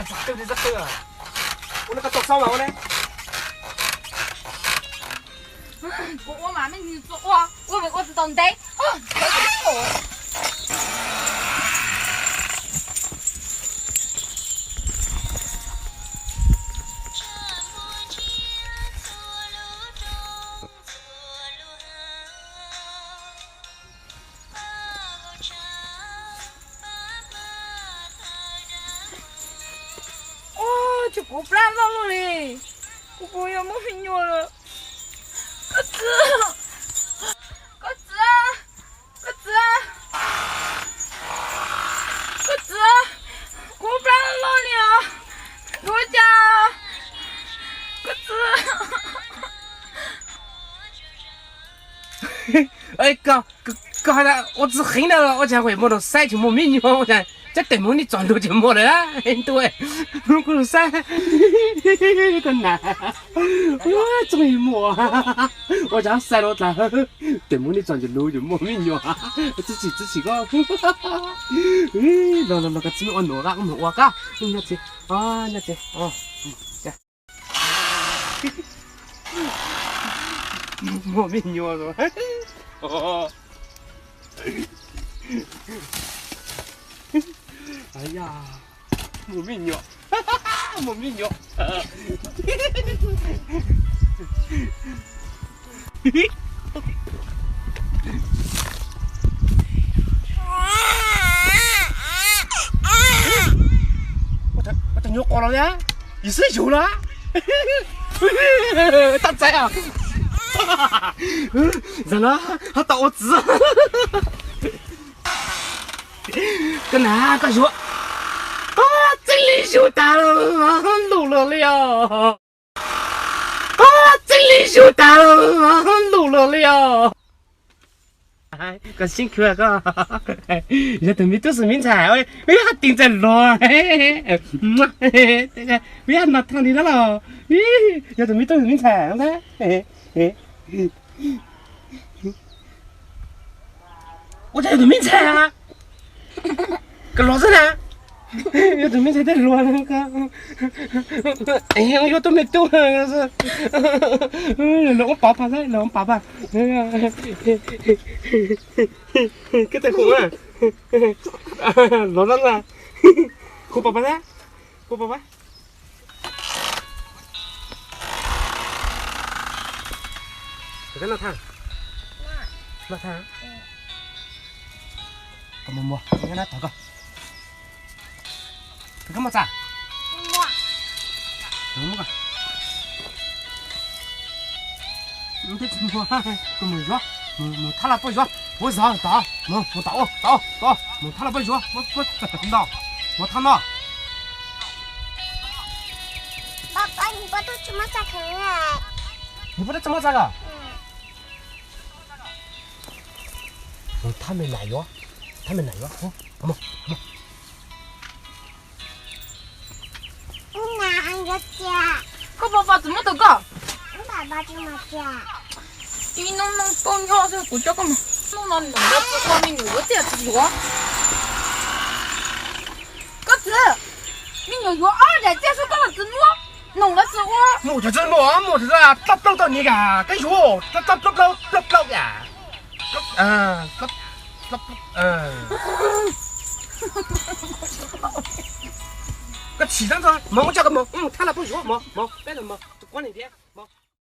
Ua li koj tau xauj mas ua ne. Kuv ua mas me ntsis ua, ua mas ua tsis tau ntev. Ua, tsis kuv plab loj luaj li, kuv puas yuav muaj me nyuam lawm. Koj txiv, koj txiv, koj txiv, koj txiv, kuv plab loj li os, yuav cas, koj txiv. Koj, koj has tas ua txiv qhev na los ua cas kuv muaj rau saib tsis muaj me nyuam, ua cas cov tes mus nej txom nyem tsis muaj lawm ntuj, kuv saib koj na, txom nyem muaj, ua cas saib rau tas tes mus nej txom nyem lus tsis muaj me nyuam, txiv tsis txiv tsis koj. Los los los, koj txiv ua num qa mus ua koj nyob txiv, nyob txiv. Muaj me nyuam los. Muaj me nyuam, muaj me nyuam. Ua cas nyuam qos los li, yus xwb yus los. Tab txaiv os, zaum no ho tau ua txiv. Koj na koj yuav, txij li yus tas lus lawm li os. Txij li yus tas lus lawm li os. Koj sib khwv koj, yog tus me tub xwm me ntxhais, wb yog tis ntxawm luag, wb yog no thaj li na los, yog tus me tub xwm me ntxhais. Ua cas yog tus me ntxhais, koj luag xwb na. Yog tus me ntxhais tej luag, yuav tus me tub, los ua pov pag xwb, los ua pov pag. Koj tes hu, luag xwb na, hu pov pag xwb, hu pov pag. Koj noj thaj, noj thaj, koj mus muag nyob nab tog koj. Koj muag txaj, koj mus yuav, mus thab laj puab yuav, puab zov tod, mus tom, tom, tom, mus thab laj puab yuav, puab ntau, mus thab no. Nws puab tsis muaj txaj koj. Mus thab me nas yuav, thab me nas yuav, mus, mus. Koj pov pov txwm muab tau koj. Ib hnub hnub koj nyob xwb kuv coj koj mus. Hnub no nws yuav txwm ua me nyuam yuav txiaj txwm yuav. Koj txiv, me nyuam yuav ob daim txiaj xwb koj los txwm muab, nws lawv txwm ua. Mus txwm mus, mus txwm txoj plaub tau ni ka, koj yuav txoj plaub plaub plaub plaub ka. Koj tsis tau ntxov mov, ua coj koj mus thab laj puab yuav mov, mov peb los mov, tus kuab ni thiab.